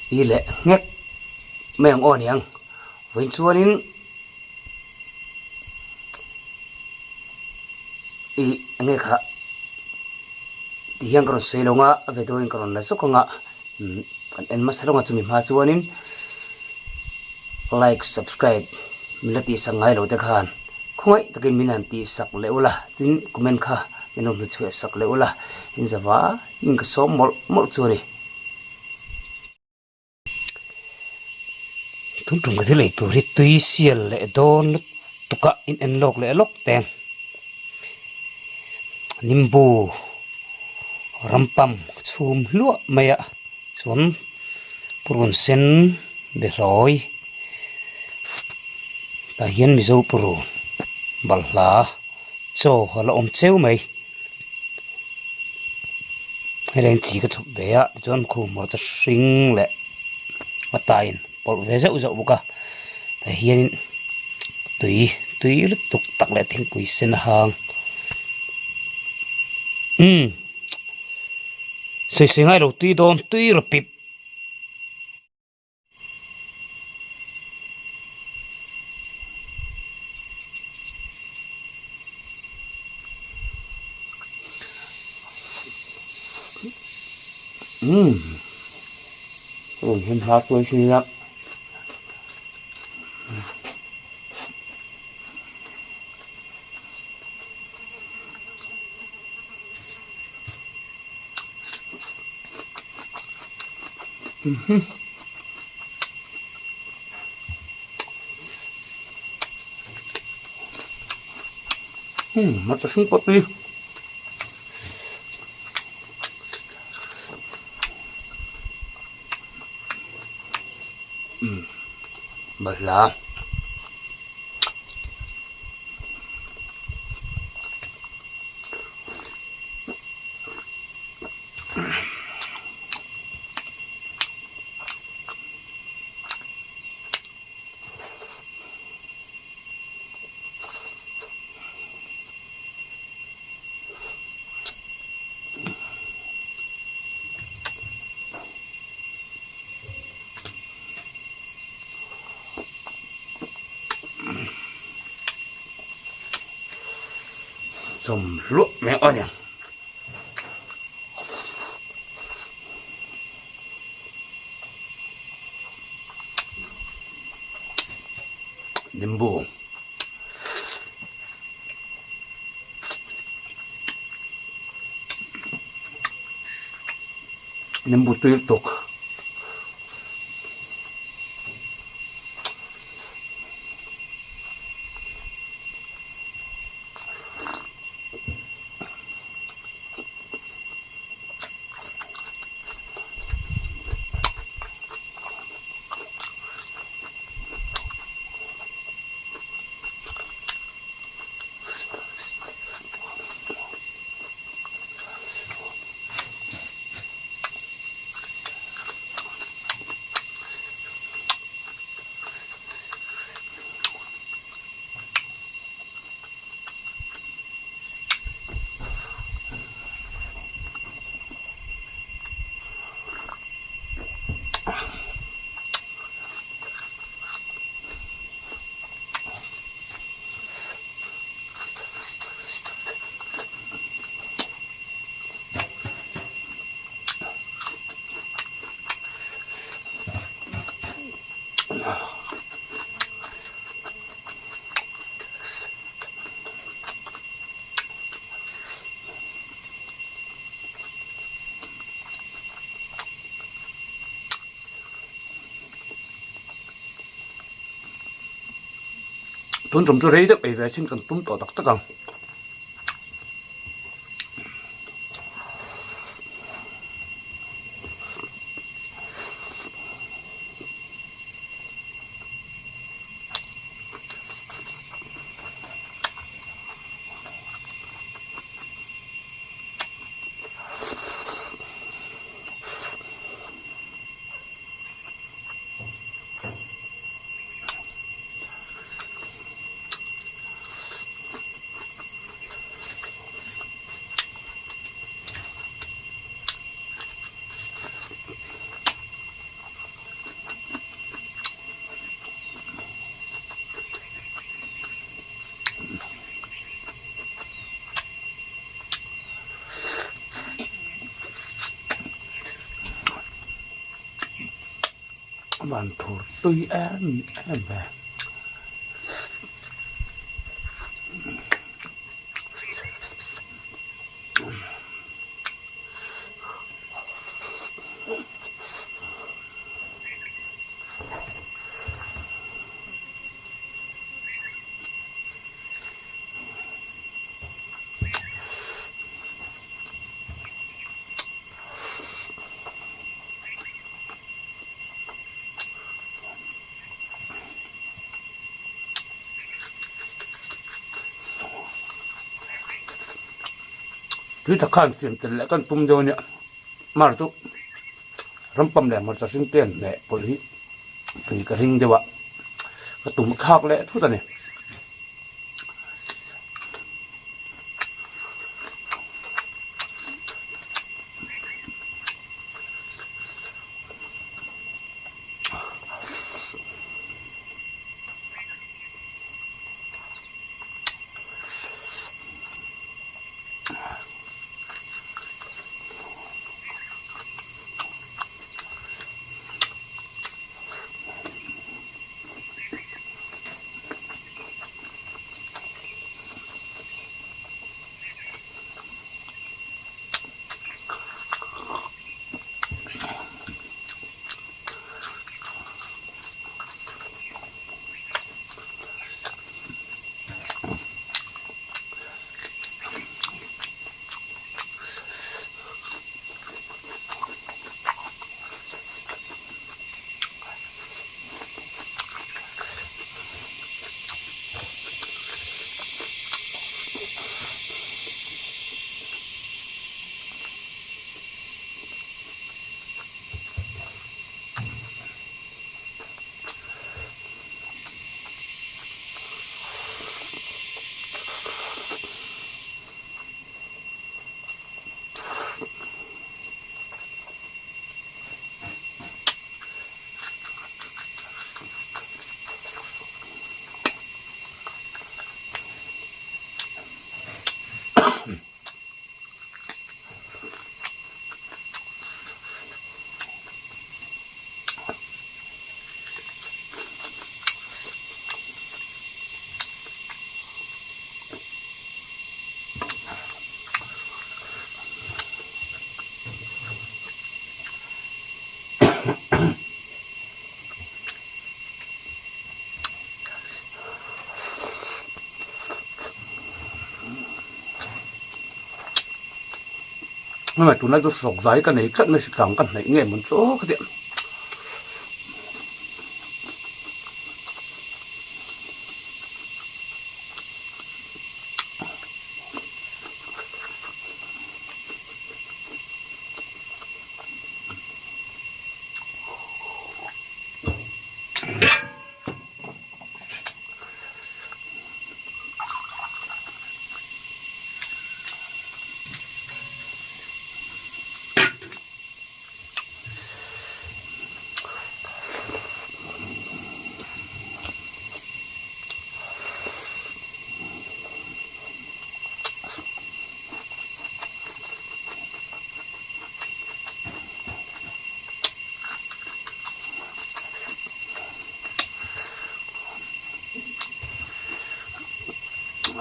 I leh nghek mai ang aw niang vawiin chuanin i enge kha ti hian ka rawn sawi lo ang a a video in ka rawn la zawk ang a umm kan en hmasa lawng a chumi hma chuanin like subscribe min la tihsak ngai lo te khan khawngaih takin min han tihsak leh ula tin comment kha min lo hmuchhuah sak leh ula inzavaiin ka sawm mawlh mawlh chu a ni. Tun tum ka thil ei tur hi tui sial leh dawn lutuk a in en lawk leh lawk te nimbu rampam chhum hluah mai a chuan purun sen behlawi tah hian mizo purun balhla chaw a la awm cheu mai. Helai hian chi ka chhawp ve a tichuan khu hmawrcha hring leh a tain pawlh ve zeuh zeuh bawk a tah hianin tui tui lutuk tak leh thingpui sen a hang umm sawi sawi ngai lo tui dawn tui rawh pip. Umm rawn hem hla tuai thin ila. Hmarcha hring pawh tui balhla. Chawm hluah mai a ni. Nimbu nimbu tui lutuk. Tun tum chu rei deuh ei ve chin kan tum tawh tak tak ang. van thur tui em em ve. Tui tak khan siam tel leh kan tum deuh a nia mar chu rampam leh hmarcha hring te an hmeh pawlh hi tui ka ring deuh a ka tum thlak leh thut a ni. Hmai tunlai chu hrawk zai ka nei tlat mai hritlang ka hnaih nge mawn chu ka tih.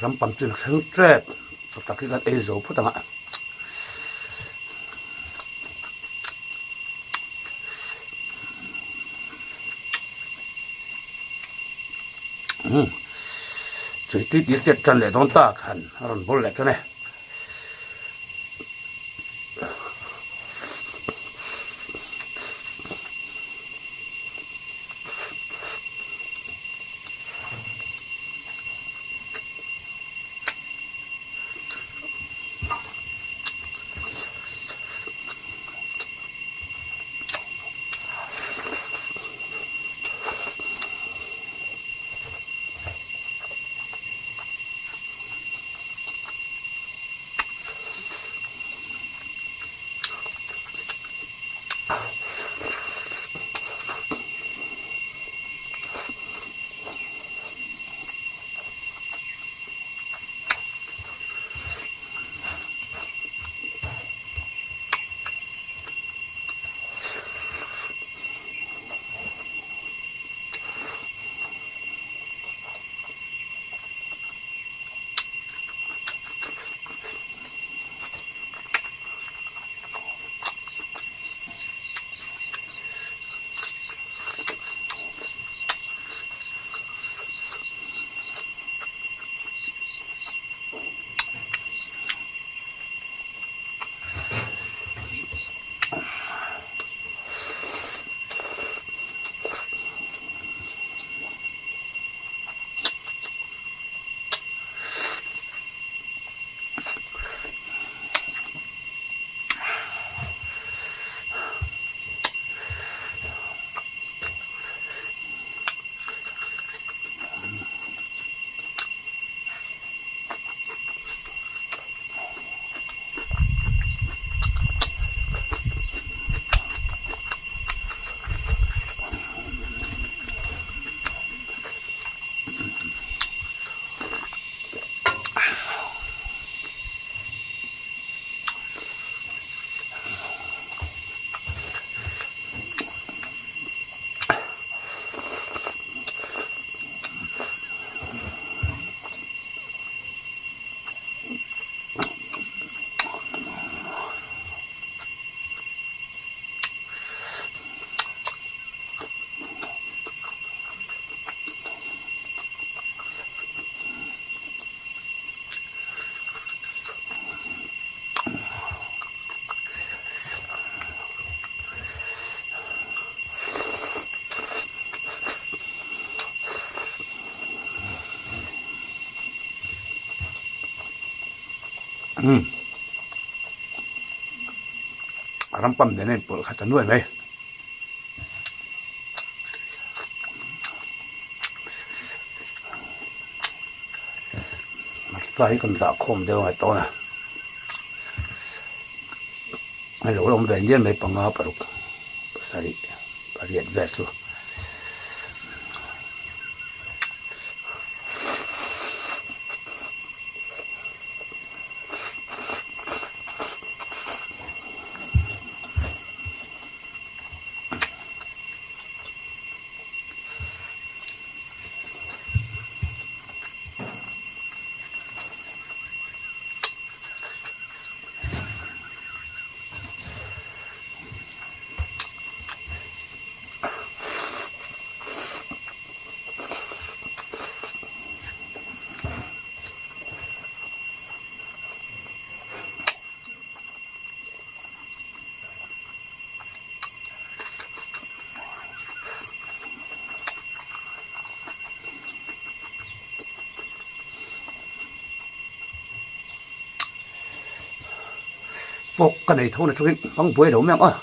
Ram pam chin a thleng tep tak hi kan ei zo phawt ang a. Chui tui tir chet tan leh dawn ta khan a rawn bawl leh tan e. Umm rampam nen a inpawlh khat a nuai mai. Hmarcha hi kan dah khawm deuh angai tawh a hei lo la awm ve nial mai panga paruk pasarih pariat vel chu. Fork ka nei tho na chungin hmang buai lo mai ang aw.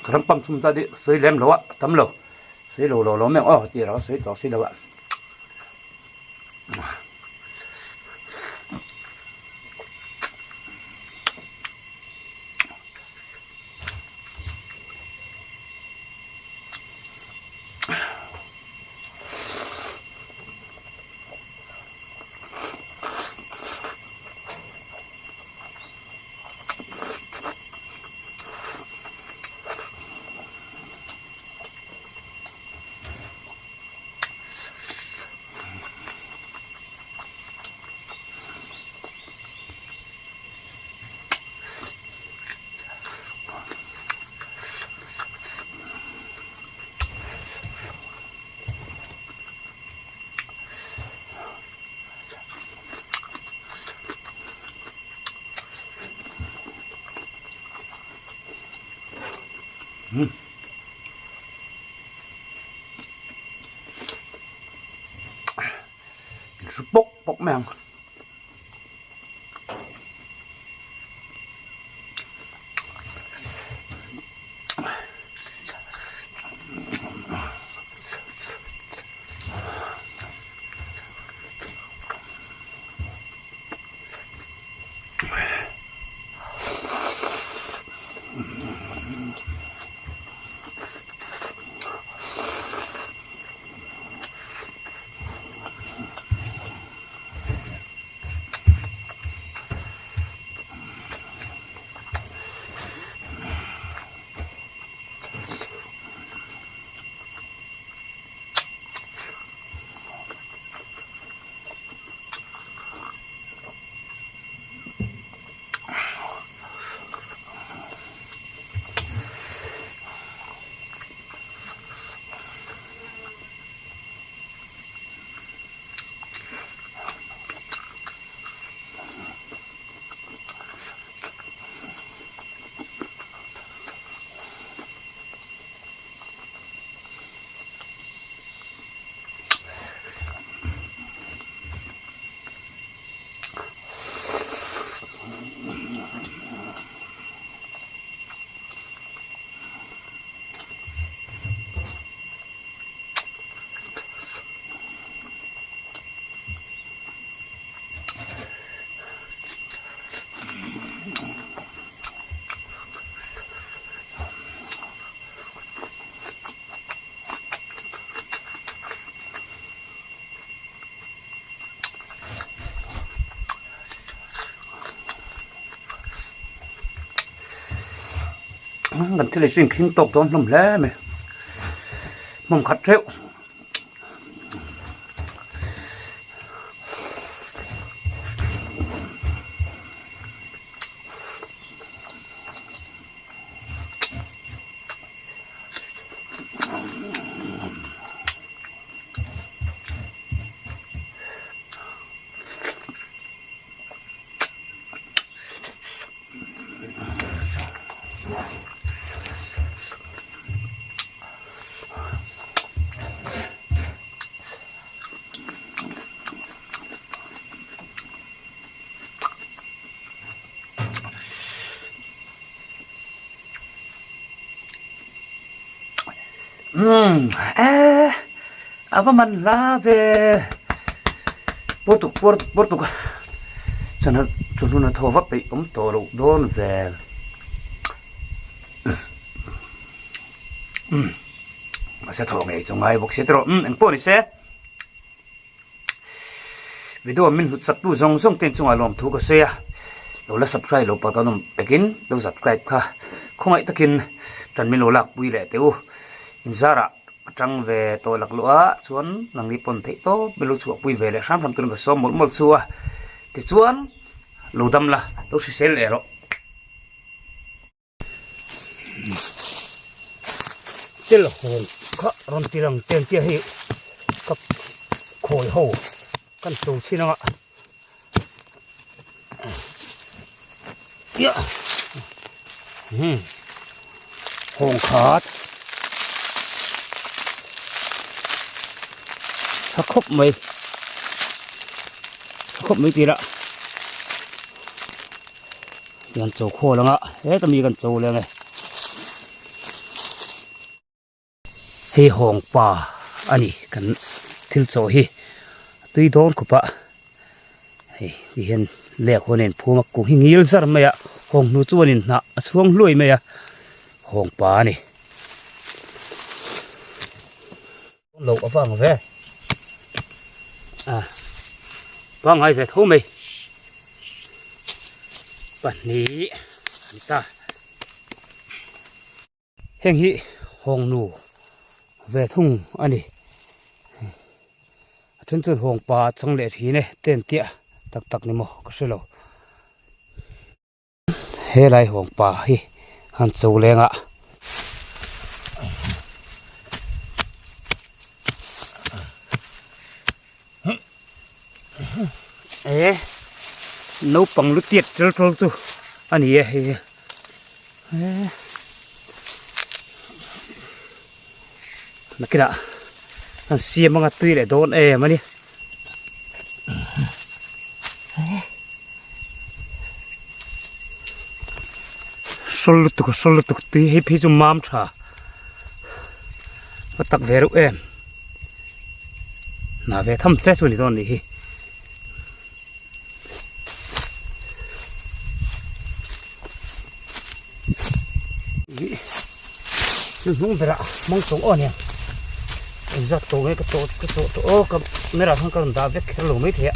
Ram pam chhum ta dih sawi lem lo a tam lo sawi lo lo lo mai ang aw tih erawh a sawi tawh si lo a. Inhru pawk pawk mai ang. Kan thil ei chu inkhing tawk dawn hlawm hle mai. Hmawm khat theuh. Umm eh a va man hla ve puar tuk puar tuk puar tuk a chuan chawhnu thaw va peih awm tawh loh dawn vel umm mahse thaw ngei chu ngai bawk si tawh umm engpawh ni se. Video min hlut sak tu zawng zawng te chungah lawmthu ka sawi a, lo la subscribe lo pawh tan awm pekin lo subscribe kha khawngaih takin tan min lo lakpui leh teh u. Inzarah a tang ve tawh lak luh a chuan nangni pawn theih tawp min lo chhuahpui ve leh hram hram turin ka sawm mawlh mawlh chu a, tichuan lo dam la, lo hrisel leh rawh. Tel hawn kha rawn ti lang ten tia hei ka khawi ho kan to chhin anga ia hmm hawng khat tha khawp mai tha khawp mai tih lah. Kan cho khawl anga heta mi kan cho leng e. Hei hawng pa a ni kan thil chaw hi a tui dawn khawp a hei ti hian lek huan a inphum a kung hi ngil zar mai a hawng hnu chuan hnah a chhuang hluai mai a hawng pa a ni. Lo a vang ve a pangngai ve tho mai pahnih a ni ta heng hi hawng nu ve thung a ni a then chuan hawng pa chang leh thin e ten tiah tak tak ni maw ka hre lo. Helai hawng pa hi han cho leng a. E naupang lu tiat tel tel chu a ni e hei hi nakinah an siam anga tui leh dawn em a ni. Sawl lutuk a sawl lutuk tui hei phei chu mam tha a tak ve reuh em hna ve tham fe chu a ni dawn a nih hi. Ih hnung berah mawng chawng aw nia engzat tawh nge ka tawh ka tawh tawh aw ka merah khan ka rawn dah vek kher lo mai thei a.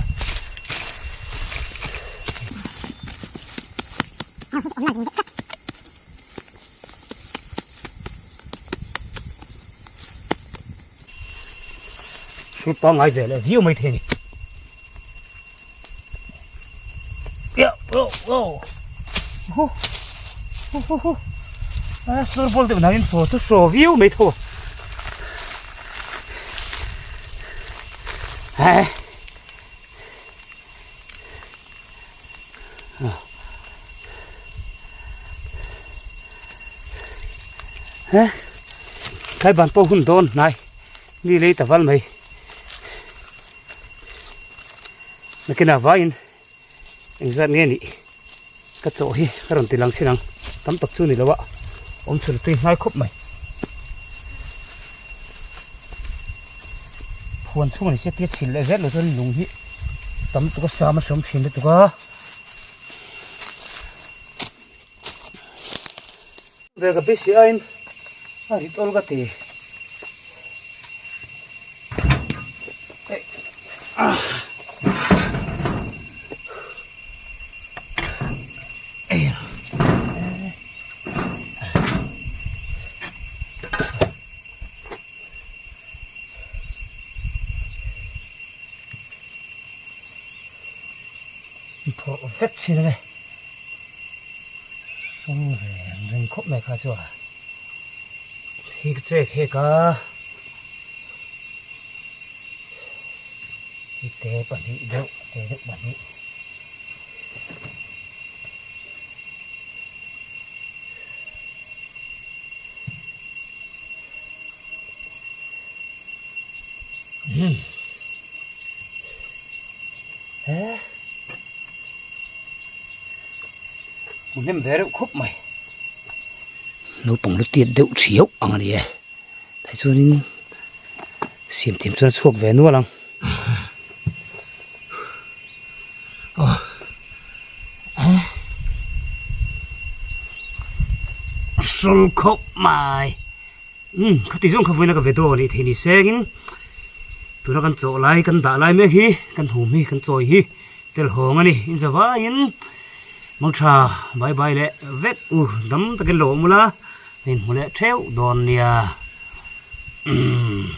Hrut pangngai ve leh viau mai thei a ni. Sur ball deuh nain saw chu saw viau mai tho a. He kai ban pawh hun dawn hnai mi lei ta val mai nakinah vaiin engzat nge nih ka chaw hi ka rawn ti lang chin ang tam tak chu ni lo a awm chhun tui hnai khawp mai phuan chhung a ni sia tia chhil leh zet lo chuan lung hi tam tuk a sam a hrawm thin lutuk a. Ve ka bisi aiin a rit awl ka ti. chhin ange. Hring ve an ring khawp mai kha chu a. Hi ka check hek a. Hi te pahnih deuh te deuh pahnih. Hmm. He. Hmuhnem ve reuh khawp mai. Naupang lu tiat deuh thiau ang a ni e. Thei chuanin siam thiam chuan a chhuak ve nual ang. Hrawl khawp mai. Umm khati zawng kha vawiin a ka ve dawn a nih theih ni sengin tuna kan chawh lai kan dah lai mek hi kan hum hi kan chawi hi tel hawng a ni inza vaiin mangtha bye bye leh vek u dam takin lo awm ula a inhmu leh theuh dawn nia umm.